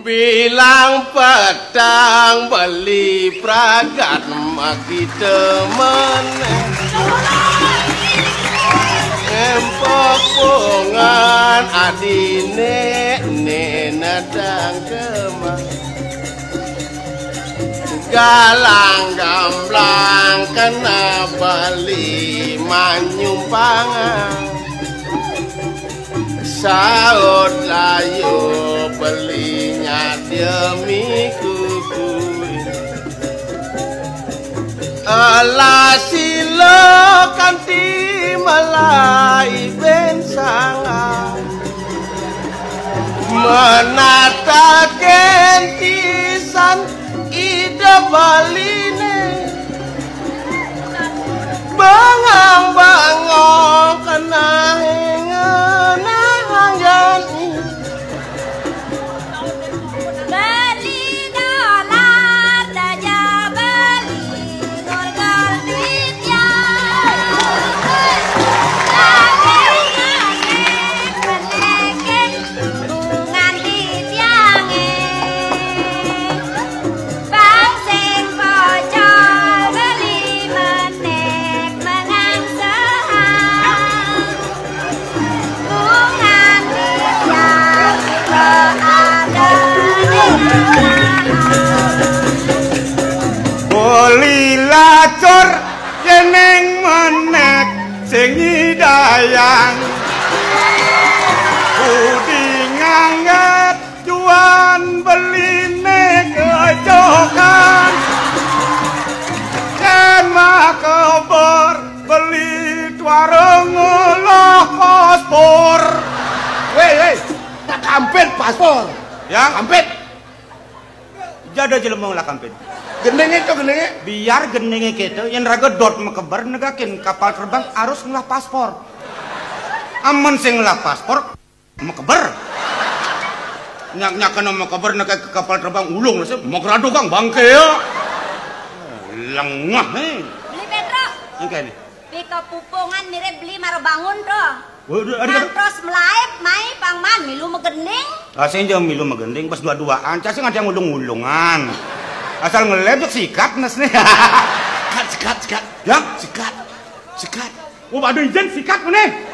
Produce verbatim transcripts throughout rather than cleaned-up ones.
Bilang petang beli pragat makita meneh. Empok pungan adine ne nadang kemah. Galang gamblang kena beli manyumpangan. Saut layu belinya demi kukui. Alah sila kanti malai ben sangat. Menata kentisan ida baline. Bangang-bangang kena henga nahangan i. Beli dolar taja beli ngurgal duit ya. Lagi-lagi pendekin bungan di tiange. Bang sing pocol beli menek menang sehang. Bungan di tiang ada di. Beli lacur jeneng menek sing nyidayang. Budi ngangget juan beline kecokan. Yen mah keber beli tuareng ngolah paspor. Weh, weh, tak kampit paspor. Ya? Kampit. Jada jelema ngolah kampit. Gendenge to gendenge. Biar gendenge kete, yen raga dot mekeber negakin kapal terbang harus ngolah paspor. Amen sing ngolah paspor, mekeber. Nyak-nyak kena mekeber, nak ke kapal terbang ulung, rasa megerado kang bangke ya. Lengah, eh. Beli Petro. Engke nih. Pika pupungan mirip beli maro bangun, Bro. Waduh, aduh, aduh. Terus melaib, mai pangman, milu megening. Ah, sing jauh milu megening, pas dua-duaan. Cak sing ada yang ulung-ulungan. Asal ngelebek sikat, nas nih. Sikat, sikat, sikat. Ya? Sikat, sikat. Oh, aduh, izin sikat, mana?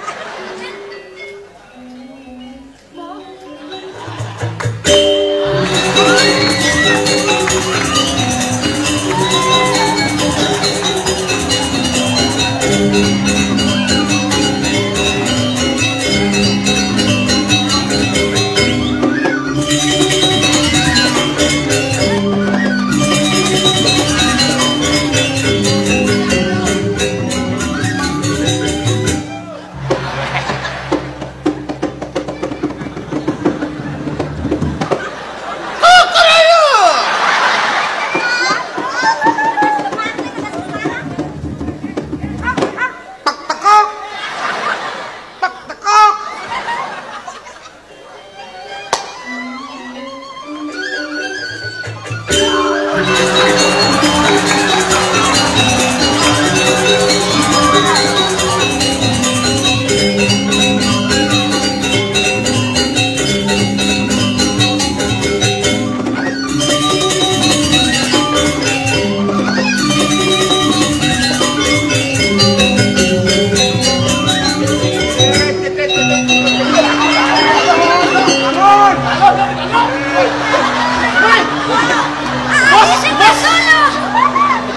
Bos, bos.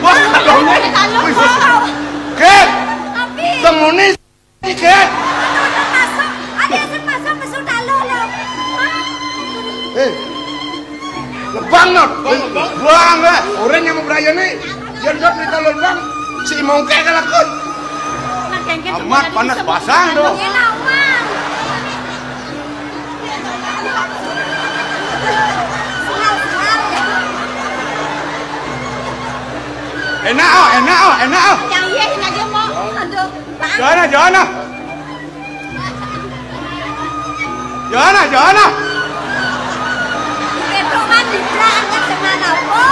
Bos, aduh. Wih, bos. Kek. Temuni iki, Kek. Masuk. Ada sing masuk, masuk dalam, loh. Eh. Lebang, Not. Lebang, lebang. Buang, eh. Orang yang mau berayun nih. Yang Not minta lebang. Si mongke kalakon. Amat panas basah, tuh. Enak, oh, enak, oh, enak, oh. Yang iya, enak aja, Mo. Aduh, Bang. Jangan, jangan, ah. Jangan, jangan, ah. Itu kan dibilang angkat semana, Po.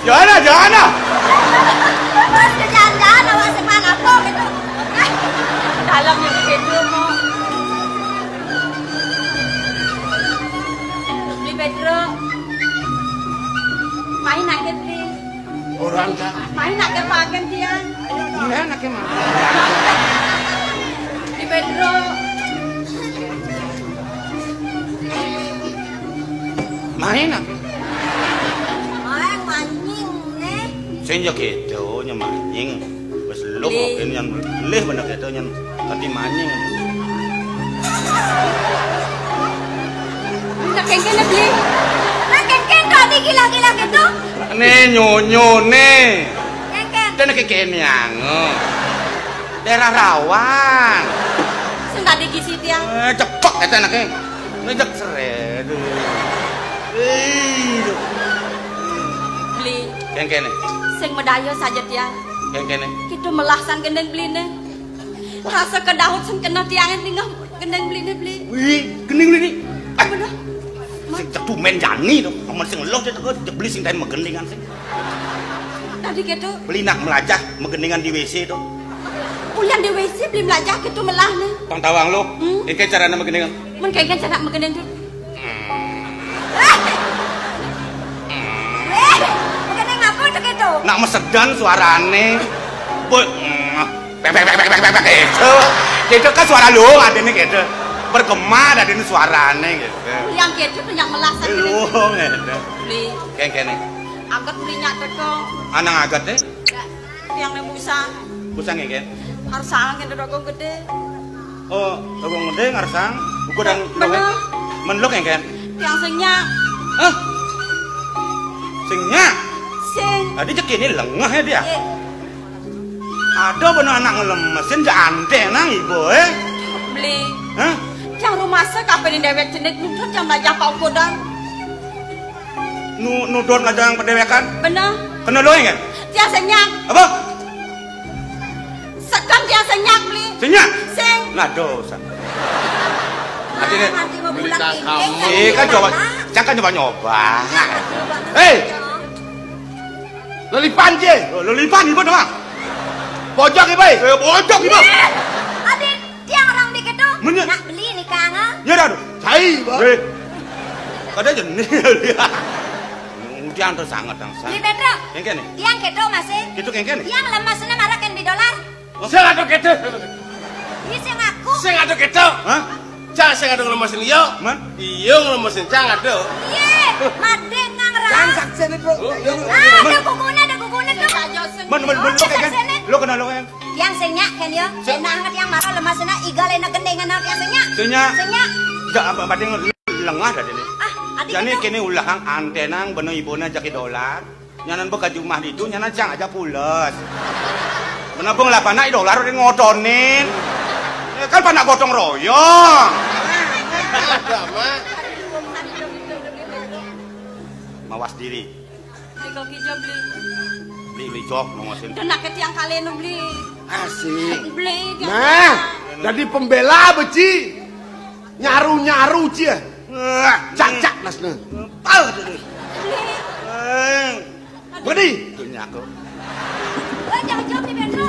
Jangan, jangan, ah. Terus ke jalan-jalan, awak semana, Po, gitu. Dalam yang gitu, Mo. Makan tiang. Iya, anaknya mah. Di Pedro. Main apa? Main mancing, nih. Sing ya gitu, nya mancing. Wis lu mungkin yang lih bener gitu, yang kati mancing. Minta kengkeng, beli. Nah, kengkeng tadi gila-gila gitu. Nih, nyonyo, nih. Kengkeng. Dia anak kekenian. Daerah rawan. Sing tadi gisi tiang. Eh, cepek kata anaknya. Ngejek seret. Eh, itu. Beli. Kengkeng nih. Sing medaya saja tiang. Kengkeng nih. Kita melasan gendeng beli nih. Rasa kedahut sing kena tiangnya tinggal gendeng beli nih beli. Wih, gendeng beli nih. Eh, bener. Sing cetu main jani tuh. Aman sing lo cetu ke beli sing tain magendingan sing. Tadi gitu. Beli nak melajah magendingan di W C tuh. Kuliah di W C beli melajah gitu melah nih. Pang tawang lo. Hmm? Ini caranya magendingan. Mun kengkeng cara magending tuh. Eh, magending apa tuh gitu? Nak mesedan suarane. Boy, mm, pek, pek, pek, pek, pek, pek, pek, itu. Itu kan suara lu ada nih gitu. Bergema ada nih suarane gitu. Yang gitu tuh yang melasan gitu. Lu gitu. Beli. Kengkeng nih. Angkat beli nyak teko. Anang agat deh. Ya, yang nih busa. Busa kengkeng. Harus salah gitu dong gede. Oh, Rokok Gede ngarsang, buku dan bener. Menlok ya, Ken? Tiang sing nyak. Hah? Sing nyak? Sing. Tadi cek ini lengah ya dia. Iya. Ada bener anak ngelemesin, ja aneh nang ibu, eh? Beli. Hah? Yang rumah saya kapan dewek jenik nuntut yang belajar Pak Ukodan. Nu, nudon aja yang pendewekan? Bener. Kena lo ya, Ken? Tiang sing nyak. Apa? Sekam tiang sing nyak, beli. Sing nyak? Sing. Nah, dosa. Nanti deh. Nanti mau pulang kampung. Iya, kan coba, jangan coba nyoba. Hei! Lelipan, Ci. Oh, lelipan, ibu doang. Bojok, ibu. Eh, bojok, ibu. Iya. Adit, tiang orang dikit tuh. Bener. Nak beli nih, Kang, ah. Ya, dah, aduh. Cai, Bang. Eh. Kada jenis dia. Udah, antar sangat, yang sangat. Beli Pedro. Kengkeng nih. Tiang gitu masih. Gitu kengkeng nih. Tiang lemasnya marah kan di dolar. Sing ado gitu. Ini sing aku. Sing ado gitu. Hah? Cang sing ado ngelemesin iya. Man? Iya ngelemesin cang ado. Iya, madeng nang ra. Cang saksene, Bro. Oh. Ah, ada kukunya, ada kukunya tuh. Man, man, man, lo kan? Lo kenal lo kan? Yang sing nyak kan ya. Sing. Enak banget yang marah lemasnya igal enak gendeng enak yang sing nyak. Sing nyak. Sing nyak. Jak apa madeng lengah dah ini. Ah, adik. Jadi kene ulahang antenang beno ibuna jaki dolar. Nyanan beka jumah ditu, nyanan cang aja pules. Menabung lah panak dolar udah ngotonin. Ya kan panak gotong royong. Ada, Mak. Mawas diri. Beli kok hijau, beli. Beli, beli cok, nongosin. Dan nak tiang kalian beli. Asik. Beli, dia. Nah, jadi pembela beci. Nyaru-nyaru cia. Wah, cak-cak nasna. Pau tuh. Beli. Eh. Budi. Itu nyaku. Wah, jauh-jauh nih, Pedro.